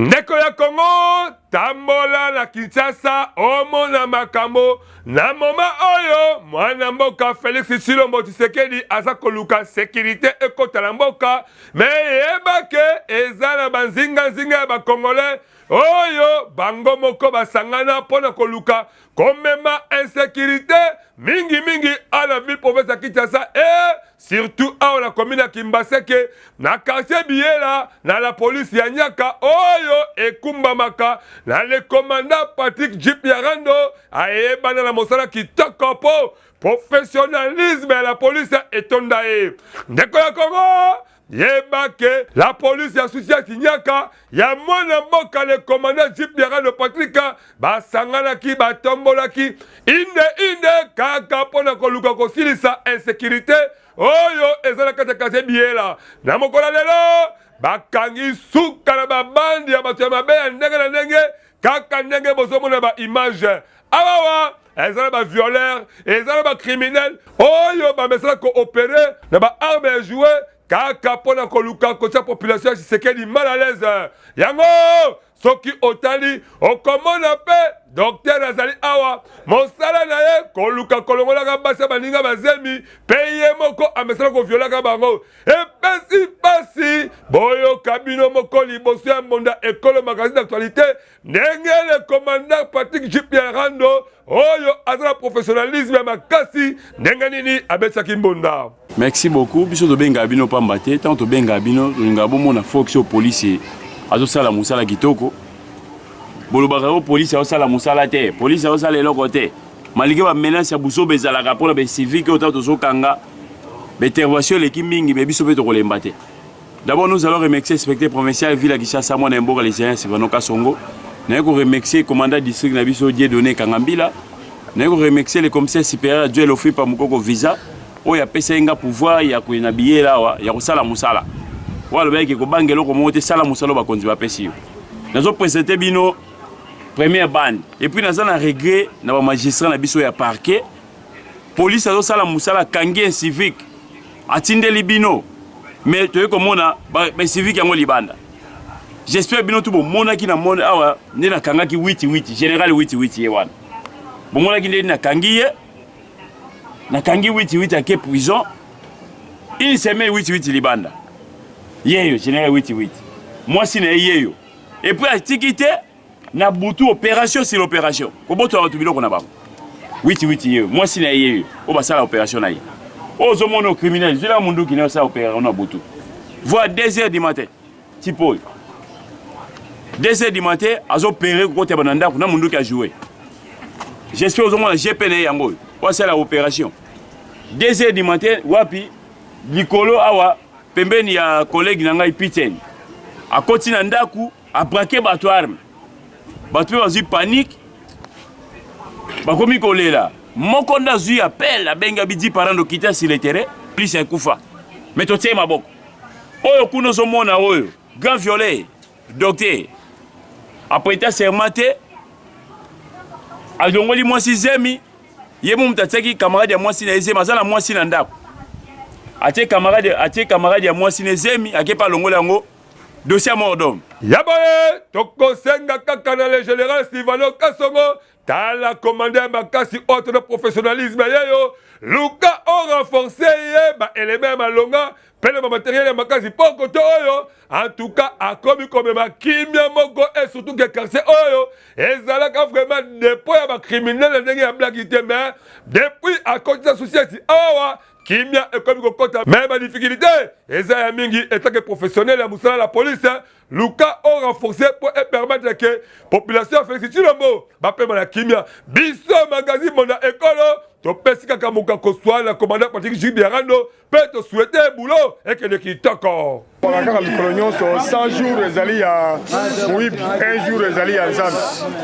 Ndeko ya Kongo, tambola na Kinshasa, omona makambo. Na moma oyo mwana mboka Felix Tshilombo Tshisekedi aza koluka sécurité ekota na mboka, me yeba ke eza na banzinganzinga ya bacongolais oyo bango moko basangana mpo na koluka komema insécurité mingimingi a na ville province ya Kinshasa e surtout awa na commune ya Kimbaseke, na quartier Biyela, na la police ya Nyaka oyo ekumbamaka na le commandant Patrick Jip ya Rando, ayebana na mosala kitoko mpo professionnalisme ya la police etonda ye. Ndeko ya Kongo, yeba ke la police ya susi ya Kinyaka ya mwana mboka le commandant Jip Yarano Patrick basanganaki, batombolaki inde inde kaka mpo na koluka kosilisa insécurité oyo eza na kati ya quartier Biyela. Na mokolo lelo bakangi suka na babandi ya bato ya mabe ya ndenge na ndenge, kaka ndenge bozomona baimage awawa. Eza na bavioleur, eza na bacriminel oyo bamesala koopérer na baarme ya jouet kaka mpo na koluka kotia population ya Tshisekedi mal à l'aise. Yango soki otali, okomona mpe docteur azali awa, mosala na ye koluka kolongolaka basi ya baninga bazemi, mpe ye moko amesala koviolaka bango. Epesi mpasi. Boyoka bino moko liboso ya mbonda Ekolo Magazine d'actualité ndenge le commandant Patrick Jipia Rando oyo aza na professionnalisme ya makasi, ndenge nini abetaki mbonda. Merci beaucoup. Biso tobengaka bino pamba te. Ntango tobengaka bino, tolingaka bomona force oyo polisi azosala mosala kitoko. Bolobaka yo polisi azosala mosala te, polisi azosala eloko te, malgré bamenace ya buzoba ezalaka mpona baincivique oyo. Ntango tozokanga, baintervention eleki mingi, me biso mpe tokolemba te. D'abord, nous allons remercier inspecteur provincial ville ya Kinshasa, mwana ya mboka, le géant Silvano Kasongo. Naye koremercier commandant district na biso, Dieudonné Kangambila. Naye koremercier le commissaire supérieur Joel Ofipa Mokoko Visa oyo apesa nga pouvoir ya koyena biyela awa ya kosala mosala oyo. Alobaki kobanga eloko moko te, sala mosala oyo bakonzi bapesi yo. Nazoprésente bino première bande et puis naza na regret na bamagistrat na biso ya parquet. Police azosala mosala, akangi incivique, atindeli bino, mais toyei komona baincivique yango libanda. J'espère bino tu bomonaki na mone awa nde nakangaki witi witi, général witi witi ye wana. Bomonaki nde nakangi ye, nakangi witi witi, ake prison une semaine, witi witi libanda. Yeyo général witi witi, mwasi na ye yeyo. Et puis atiki te na butu, opération sur opération, kobotola bato biloko na bango. Witi witi yeyo, mwasi na ye yeyo oyo basala opération na ye. Oyo ozomona o criminel zwela munduki na osala opération na butu, voire 2 heures du matin. Type oyo, 2 heures du matin, azopere kokoteba na ndako na munduki ya jouet. J'espère ozomona GP na ye yango oyo oyo asala opération 2 heures du matin. Wapi? Likolo awa, pembeni ya collègue na ngai Piten. Akoti na ndako, abraquer bato arme, bato mpe bazwi panique, bakomi kolela. Moko nde azwi appel, abengi, abidi parent okita sur le terrain, polisi ekufa, mais totie maboko. Oyo kuna ozomona oyo grand violeur, docteur aprêter serment te, alongoli mwasi zemi. Ye mo moto atiaki camarade ya mwasi na ye zemi. Aza na mwasi na ndako, atie camarade ya mwasi na zemi, ake mpe alongoli yango, dossier ya mort d'homme. Ya boye, tokosenga kaka na le général Silvano Kasongo, tala commandant ya makasi oyo tona professionnalisme yeyo, luka orenforce ye baelema ya malonga mpe na bamatériel ya makasi, mpo koto oyo en tout cas akomi komema kimia moko. Et surtout ke quartier oyo ezalaka vraiment dépôt ya bacriminel na ndenge ya blague te, mais depuis akotisa société awa, kimia ekomi kokota, mais badifficulté eza ya mingi. Etake professionnel ya mosala la police, luka orenforce mpo epermettre ke population ya Félix Tshilombo bapema na kimia. Biso magazine Monda Ekolo topesi kaka moka koswa na commandant Patrick Jibi Arando mpe tosouhaite boulot ekende kitoko. Kaka mikolo nyonso, 100 jours ezali ya moyibi, 1 jour ezali ya Nzambe.